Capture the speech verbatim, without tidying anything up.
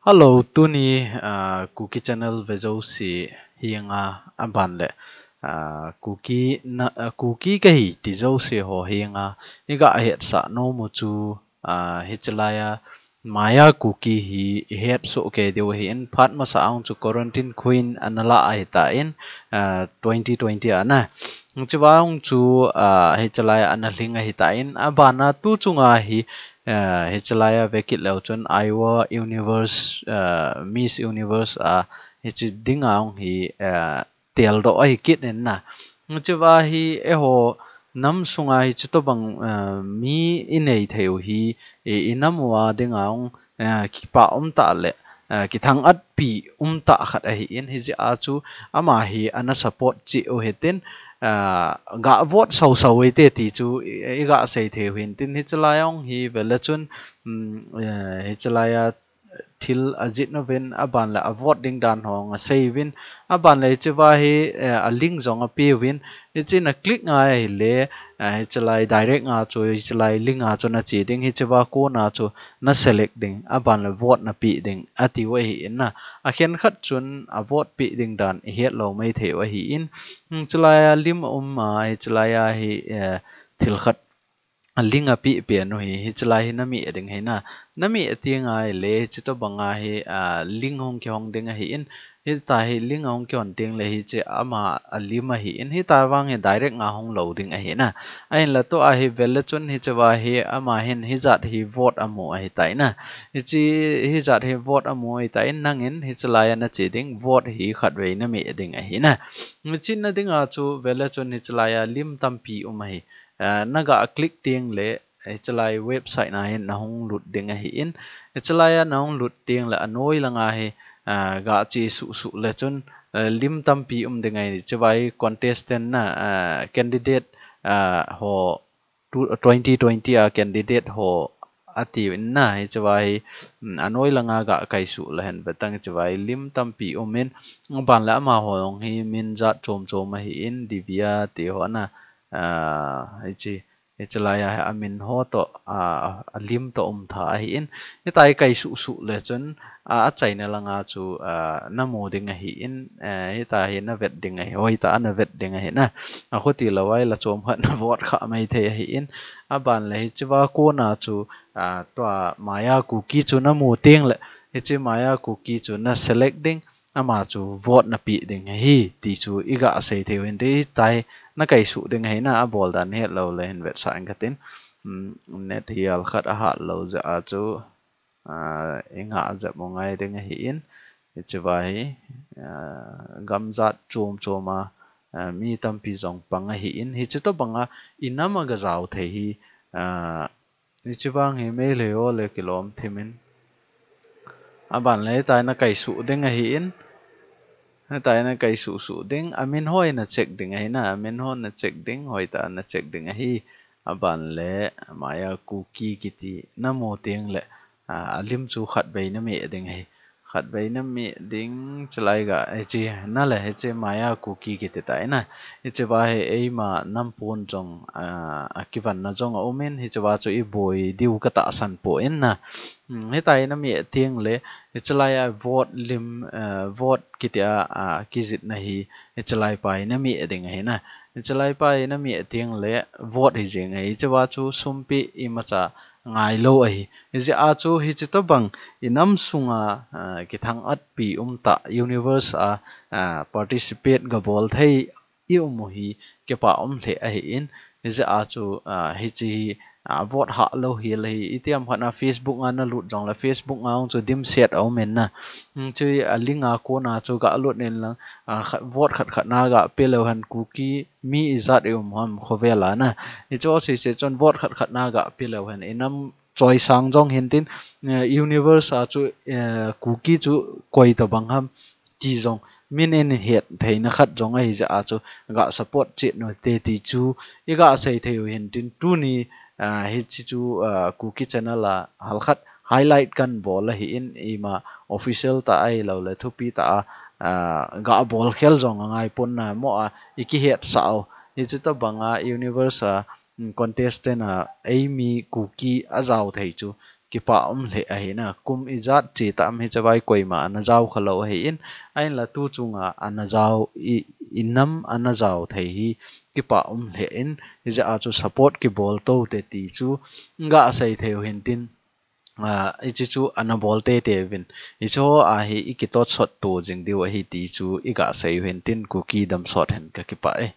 Hello, tuni, ah, Kuki channel ve jouse henga aban le, ah, Kuki na, ah, Kuki kahi ti jouse ho henga iga hetsah nom u chu, ah, hiche laiya Maya Kuki hi ihetsoh kei diu ahin, phat masa a chu quarantine khu in ana la ahitan, ah, twenty twenty a na. Hiche vang chu, ah, hiche laiya ana lhing ahitan, abana tu chunga hi, ah, hiche laiya vekit leu chun Iowa Universe, ah, Miss Universe a hiche dinga hung hi, ah, teldoh ahi kit in na. Hiche va hi eiho nam sunga hi chutobang, ah, mi inei thei u hi, i, inam uva dinga hung, ah, kipa umtah le, ah, kithang-at pi umtah khat ahin, hijeh a chu ama hi ana support cheh u hitin, ah, ga vote sau sau u hite ti chu i, iga sei thei u hintin, hiche laiya hung hi vele chun, um, eh, hiche laiya thil ajih uvin, aban le a vote ding dan ho hung asei uvin, aban le hiche va hi, eh, a link jong ape uvin, hiche na click ngai ahile, eh, hiche lai direct nga chu, hiche lai link a chu nache ding, hiche va kona chu na select ding, aban le vote napeh ding, ati u ahin na. Akhen khat chun a vote peh ding dan ihet lou maithei u ahin, hiche laiya lim aum a, hiche laiya hi, eh, thil khat a link apeh pen u hi, hiche lai hi nameh ding ahi na. Nameh teng ahile, chutobang a hi, ah, link hung kihong ding ahin, hitia hi link ahung kihon teng le hiche ama a lim ahin, hitia vang hi direct nga hung lou ding ahi na. Ahinla tua hi vele chun hiche va hi ama hin hijat hi vote amu ahitai na. Hiche hijat hi vote amu ahitan, nangin hiche laiya nache ding, vote hi khatvei nameh ding ahi na. Hiche na dinga chu vele chun hiche laiya lim tampi um ahi. Ah, naga click teng le, hiche lai website na hin nahung lut ding ahin, hiche laiya nahung lut teng le anoi langa hi, ah, gache suh suh le chun, ah, lim tampi um ding ahi, hiche va hi contestant na, ah, candidate, ah, ho, tu, twenty twenty a candidate ho ati u in na, hiche va hi, um, anoi langa ga kaisuh le hen vetang hiche va hi lim tampi um in, aban le amaho jong hi min jat chom chom ahin, Divya ti ho na, ah, hiche, hiche laiya hi amin ho toh, ah, a lim toh um tha ahin, hitia hi kaisuh suh le chun, ah, achaina langa chu, ah, namu ding ahin, eh, hitia hi navet ding ahi, hoitah a navet ding ahi na. Akhuti lou a hi la chom khat na vote kha maithei ahin, aban le hiche va kona chu, ah, tua Maya Kuki chu namu teng le, hiche Maya Kuki chu na select ding, ama chu vote napeh ding ahi, ti chu iga sei thei u hinte, hitia hi nakaisuh ding ahi na, abol dan het lou le hin vetsah inge katin. Um, net hi alkhat ahat lou jeh a chu, ah, inga jep u ngai ding ahin, hiche va hi, ah, gam jat chom chom a, ah, mi tampi jong pang ahin, hiche tobang a inam a gajao thei hi, ah, hiche vang hi Meitei ho le kilom thim in, aban le hitia hi nakaisuh ding ahin, hitia hi nakaisuh suh ding, amin ho hi nacheck ding ahi na, amin ho nacheck ding, hoitah a nacheck ding ahi, aban le Maya Kuki kiti namu teng le, ah, alim chu khatvei nameh ding ahi. Khatvei nameh ding, chulai ga, hiche, na le, hiche Maya Kuki kiti tai na. Hiche va hi eima nam pon jong, ah, akivan na jong aum in, hiche va chu iboi diu katahsan poi na. Hmm, hitia hi nameh teng le, hiche laiya vote lim, ah, vote kiti a, ah, kijih na hi, hiche lai pa hi nameh ding ahi na. Hiche lai pa hi nameh teng le, vote hi jeng ahi. Hiche va chu sum peh imacha ngai lou ahi. Hijeh a chu hiche tobang inam sunga, ah, kithang-at pi umtah universe a, ah, participate gabol thei i um u hi kipa um lheh ahin. Hijeh a chu, ah, hiche hi, ah, vote hah lou hi la hi. Itiham khat na Facebook a nalut jong le Facebook a hung chu dimset aum in na. Hmm, chu a link a kona chu galut in lang, ah, khat, vote khat khat na gape leu hen Kuki mi ijat i um ham khovel a na. Hiche ho sese chun vote khat khat na gape leu hen inam choisang jong hintin, eh, universe a chu, eh, Kuki chu koi tobang ham ti jong min in het theina khat jong ahi jeh a chu ga support cheh u hite ti chu iga sei thei u hintin tuni, ah, hiche chu, ah, Kuki channel a halkhat highlight kan bol ahin ima official tah ahilou le thupi tah a, ah, ga bol khel jong angai pon na mo a ikihetsah u. Hiche tobang a universe a, um, contestant a eimi Kuki ajao thei chu kipah um lheh ahi na. Kum ijat che ta am hi chavai koima ana jao kha lou ahi in, ahinla tu chunga ana jao i, i nam ana jao thei hi kipah um lheh in, hijeh a chu support kibol tou te ti chu ga sei thei u hin tin, a, hiche chu ana bol tete uvin. Hiche ho a hi i kitosot to jing diu ahi ti chu i ga sei u hin tin, Kuki damsot hen, ka kipah e.